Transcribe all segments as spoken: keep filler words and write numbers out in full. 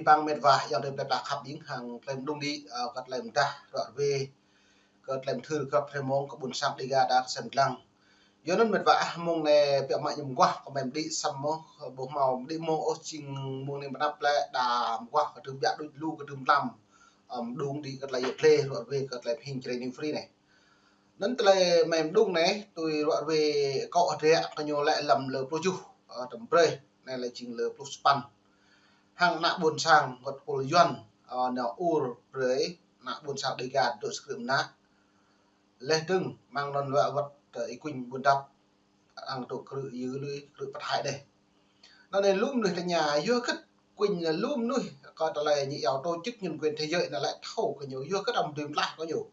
Păng mĕt wa ayŏng adơi plơi pla khăp ing hăng tơlơi mơđung đĭ, ơ, kơ tơlơi mơdah ruă rơwe, kơ tơlơi mơthưr kơ tơlơi mơ̆ng kơ ƀôn sang Dega ta kơsem lăng. Yua anŭn mĕt wa ah mơ̆ng anai biă mă ñu mơguah kơ mĕt đĭ samơ̆ ƀu hmâo đĭ mơ̆ng ôh, jing mơ̆ng anai pơanăp lĕ đa mơguah kơ tơlơi biă đôč lu kơ tơlơi mlam, ơ, mơđung đĭ kơ tơlơi yơh tlĕ ruă rơwe kơ tơlơi pơhing čơrê ñu free anai. Anŭn tơlơi mĕt mơđung anai, tui ruă rơwe kâo hơdră kơ ñu lĕ lăm lơ pluh tơjuh, ơ, tơm brơi, anai lĕ jing lơ pluh sapăn. Hăng ană ƀôn sang wơ̆t pôl Yuan, ơ, nao ur brơi ană ƀôn sang Dega dŏ sơkrư̆ mơnă. Laih dơ̆ng, mơ̆ng anŭn wơ̆t, ơ, Y Quynh Buôn Dap, arăng dŏ krư̆ yư lui, krư̆ pơthai đeh. Anŭn anai lu mơnuih tơña, yua hơget Quynh lu mơnuih kơ tơlơi ñu iâu tổ chức nhân quyền thế giới anŭn lĕ thâo kơ ñu, yua hơget amăng tơlơi mơtlaih kơ ñu.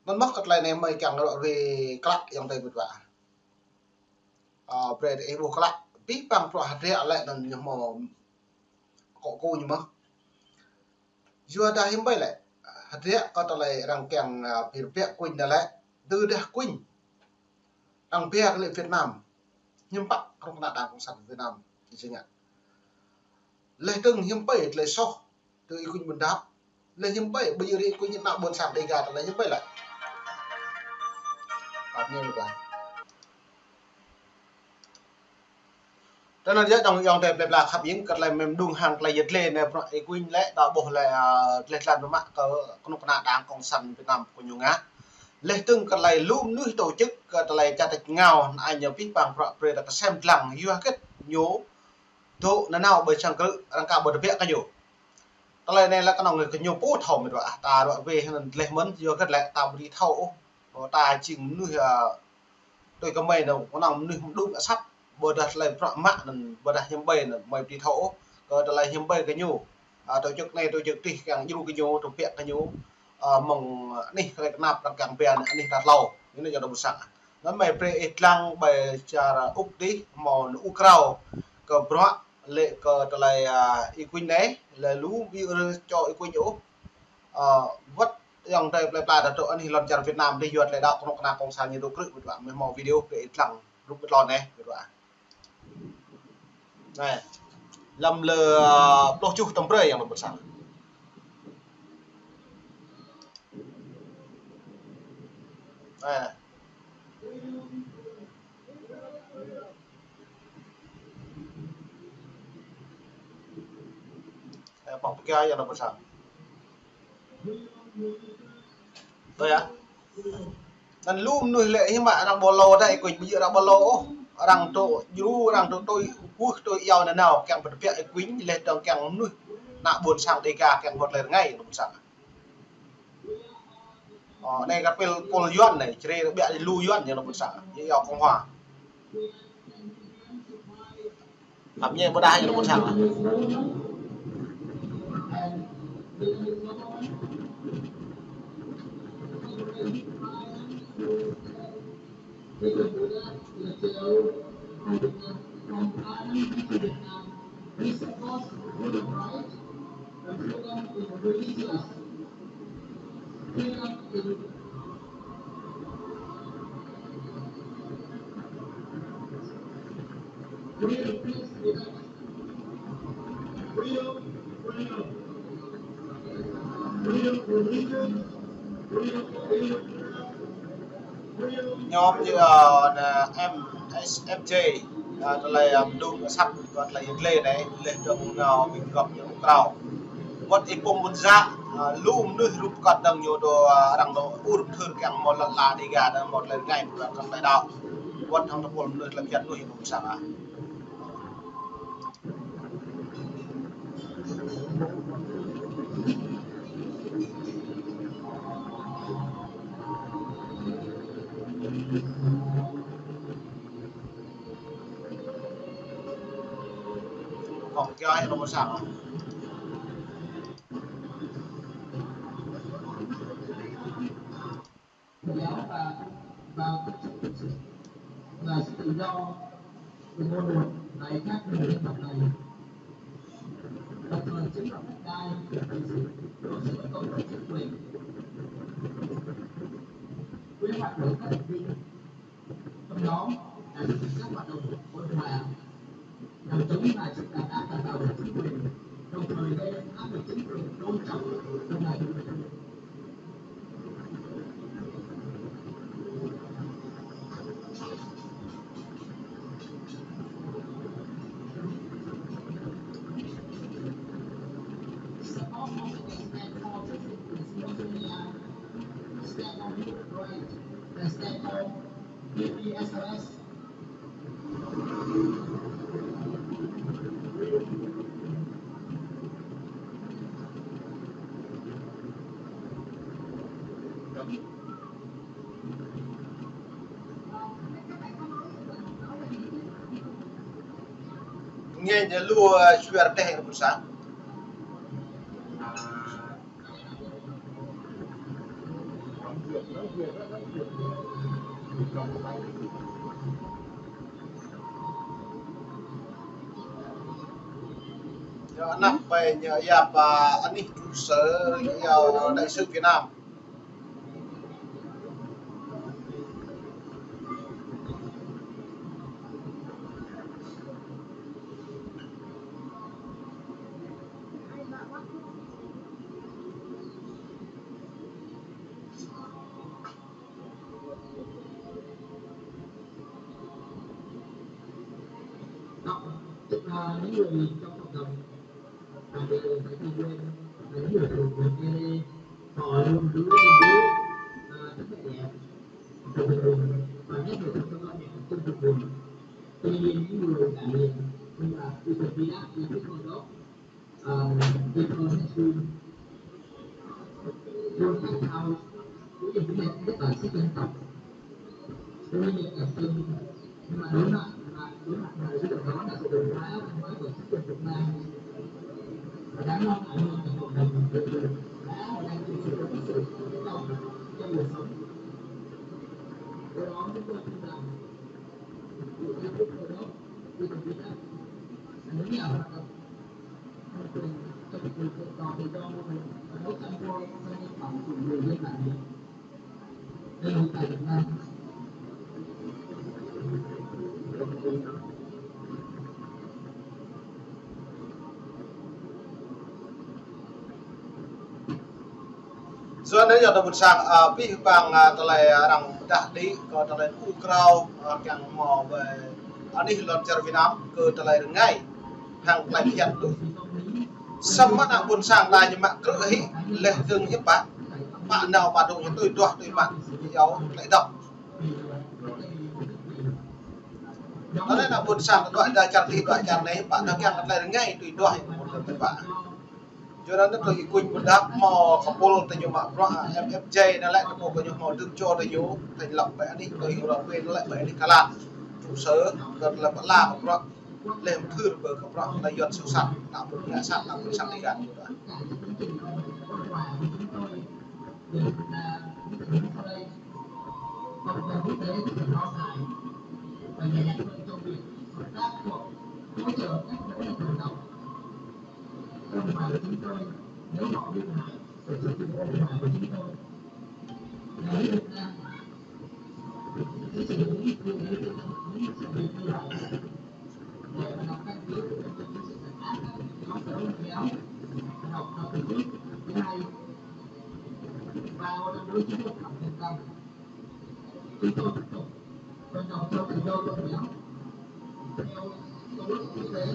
Anŭn mơ̆ kơ tơlơi anai mơi kiăng ruă rơwe klă ayŏng adơi mĕt wa. Ơ, brơi ih ƀuh klă, abih bang bruă hơdră lĕ anŭn ñu hmâo akŏ akŏ ñu mơ̆. Yua dah hiư̆m ƀơi lĕ, hơdră kơ tơlơi arăng kiăng, ơ, pơhiăp Quynh anŭn lĕ, tơdah Quynh arăng ba kơ lĕ Việt Nam, hiư̆m pă kơnuk kơna Đảng Cộng sản Việt Nam, ñu či ngă. Laih dơ̆ng hiư̆m ƀơi tơlơi soh, tơ Y Quynh Buôn Dap. Laih hiư̆m ƀơi, ƀơi yơh rĭ Quynh ană ƀôn sang Dega ta laih hiư̆m ƀơi lĕ. Pap ñu lĕ. Tơ anŭn yơh ayŏng adơi plơi pla khăp ing kơ tơlơi mĕt mơđung hăng tơlơi yơh tlĕ anai bruă Y Quynh lĕ ta ƀuh lĕ, ơ, tlĕ tlan mă kơ kơnuk kơna Đảng Cộng sản Việt Nam kơ ñu ngă. Laih dơ̆ng kơ tơlơi lu mơnuih tổ chức kơ tơlơi čar tač rơngiao anai ñu abih bang bruă brơi ta kơsem lăng yua hơget ñu dŏ nanao ƀơi sang krư̆ arăng ka ƀu tơbiă kơ ñu. Tơlơi anai lĕ kơnơ̆ng kơ ñu pô thâo mĕt wa, ta ruă rơwe hăng anŭn laih mơ̆n, yua hơget lĕ ta ƀu dưi thâo ôh. Ơ, ta jing mơnuih, ơ, tui kơ mơi anŭn, kơnơ̆ng mơnuih mơđung asăp, ƀôdah tơlơi bruă mă anŭn, ƀôdah hiư̆m ƀơi anŭn, mơi ƀu dưi thâo ôh, kơ tơlơi hiư̆m ƀơi kơ ñu. Ơ, tổ chức anai, tổ chức adih kiăng djru kơ ñu, tơbiă kơ ñu, ơ, mơ̆ng anih tơlơi kơnap arăng kiăng ba anai, anih ta tlâo, ñu anai ayŏng adơi ƀôn sang. Anŭn mơi brơi ih lăng ƀơi čar Úc adih, hmâo anŭn Úc krao, kơ bruă lĕ kơ tơlơi, ơ, Y Quynh anai, lĕ lu ƀu rơ čô Y Quynh ôh. Ơ, wơ̆t ayŏng adơi plơi pla ta dŏ anih lŏn čar Việt Nam adih yua tơlơi đaŏ kơnuk kơna Cộng sản ñu dŏ krư̆ mĕt wa, mơi hmâo video brơi ih lăng rup kơ tlôn anai mĕt wa. Anai, lăm lơ, ơ, pluh tơjuh tơm brơi ayŏng adơi ƀôn sang. Anai. Ơ, pŏk pơkiaŏ ayŏng adơi ƀôn sang. Tui yơh. Anŭn lu mơnuih lĕ hiư̆m mă arăng ƀu lâo dah Y Quynh, ƀu djơ̆ arăng ƀu lâo ôh. Arăng dŏ djru, arăng dŏ tui, ƀuh tui iâu nanao, kiăng pơtơbiă Y Quynh, laih dơ̆ng kiăng mơnuih ană ƀôn sang Dega kiăng hơmâo tơlơi rơngai, ană ƀôn sang. Ơ, anai kơ pôl, pôl Yuan anai, čơrê biă lu Yuan ñu ană ƀôn sang, ñu iâu Cộng hòa. Hăp ñu ƀôdah ñu ană ƀôn sang. Nhóm như, ờ, là M S F J, ờ, tơlơi, ờ, mơđung asăp, kơ tơlơi yơh tlĕ anai, laih dơ̆ng nao ƀing gŏp ñu Úc krao. Wơ̆t Y Pum Bun Za, ơ, lu mơnuih rup kơt dơ̆ng ñu dŏ, ơ, arăng dŏ ur pơthưr kiăng hơmâo lŏn ala Dega anŭn hơmâo tơlơi rơngai ƀơi lŏn tơlơi đaŏ. Wơ̆t hăng tơpul mơnuih tơlơi phiăn mơnuih ƀôn sang ah. Kŏ kiaŏ ñu ană ƀôn sang ah. Tôn giáo và, và các sự, và sự tự do của ngôn luận tại các vùng dân tộc này, đồng thời chiếm đoạt đất đai, quyền tự do, đối với cộng đồng chính quyền. Quy hoạch của các thành viên Trong đó là các hoạt động của Hòa nhằm chống và xuyên tạc áp đặt bạo lực chính quyền, đồng thời Nghe nhà lu, à, swear teh yang besar. Yua anăp ƀai ñu yap, à, anih trụ sở yua đại sứ Việt Nam. Tức là những người trong cộng đồng, và đều phải tin Yuan, và những người thuộc về Ere, họ luôn luôn luôn, à, rất là đẹp, trong buồn, và nhất là trong cơn đau, trong buồn. Tuy nhiên, những người ngại, nhưng mà tôi tin Yuan, tôi thích Hồi đó. Ờ, thì tôi sẽ xin, tôi sẽ chào quý vị, các bạn sĩ dân tộc. Tôi là Nhật Bản, nhưng mà đối mặt, mà đối mặt với cái đó là sự đột phá văn hóa của chính quyền Việt Nam. Và đáng lo ngại hơn là cộng đồng người Việt đã và đang chịu sự đối xử với nhau trong cuộc sống. Do đó, chúng tôi tin rằng sự giao tiếp Hồi đó, tôi tin Việt Nam, những nhà hoạt động Yua anŭn yơh ta ƀuôn sang, ă, pih pang, ă, tơlơi arăng pơdah đĭ, kơ tơlơi ur krao, ă, kiăng hmâo ƀơi anih lŏn čar Việt Nam, kơ tơlơi rơngai hăng tơlơi phiăn tui. Samơ̆ ană ƀuôn sang ta ñu mă krư̆ hĭ, laih dơ̆ng hiư̆m pă, pă nao pă dŏng ñu tui duah tui mă, iâu tơlơi dŏ. Tơlơi ană ƀuôn sang ta dŏ đa čar tih dŏ čar anai, pă nao kiăng tơlơi rơngai tui duah, tui mă. Yua anŭn tui Y Quynh Bundap hmâo kơpul tơ ñu mă bruă M F J anŭn lĕ tơpul kơ ñu hmâo dưm čô tơ ñu, thành lập ƀơi anih tui Europe anŭn lĕ ƀơi anih Kalan. Trụ sở kơ tơlơi pơala kơ bruă, laih mơthưr ƀơi kơ bruă tơlơi yuan sâu sat, tơlơi pơngă sat, tơlơi pơngă sat đi gan ñu ta. Cộng đồng quốc tế thì phải lo ngại và nhà nước trong việc hợp tác hỗ trợ các nỗ lực hành động. Không phải là chúng tôi, nếu họ liên ngại, thì chúng tôi ôn hòa với chúng tôi. Nhà nước Việt Nam, cái sự hữu ích của những sự việc như vậy, để mà làm căn cứ để cho những sự phản tác các nhóm cấu kéo, hoạt động theo tổ chức. Thứ hai, vào năm đối với Phạm Nhân Tăng. Chúng tôi tiếp tục vận động cho tự do tôn giáo theo công ước quốc tế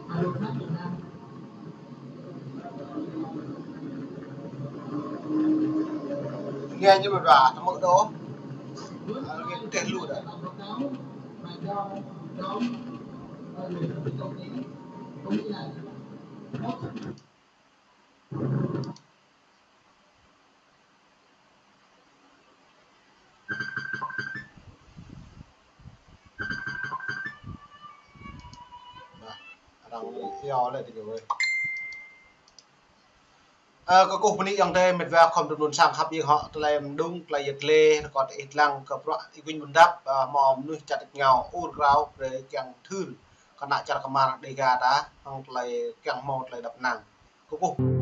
và luật pháp Việt Nam. Nghe ñu mơ̆n ƀă, tơmơ̆ đôč. Ă, nghe teh lu đôč. Báo cáo và giao đón, ă, người Việt Nam công lý, công lý này. Arăng iâu lĕ tơ ñu wơ̆t. Ơ, kơkuh bơni ayŏng adơi, met wa khŏm tơnun sang khăp yơh hŏ, tơlơi mơđung, tơlơi yet lĕ, rơkot ih lăng kơ bruă Y Quynh Bundap, ơ, hmâo mơnuih čăt ngao ur krao, brơi kiăng thưr, kơ ană čar kơmar Đêga ta, hăng tơlơi kiăng hmâo tơlơi dăp năng. Kơkuh.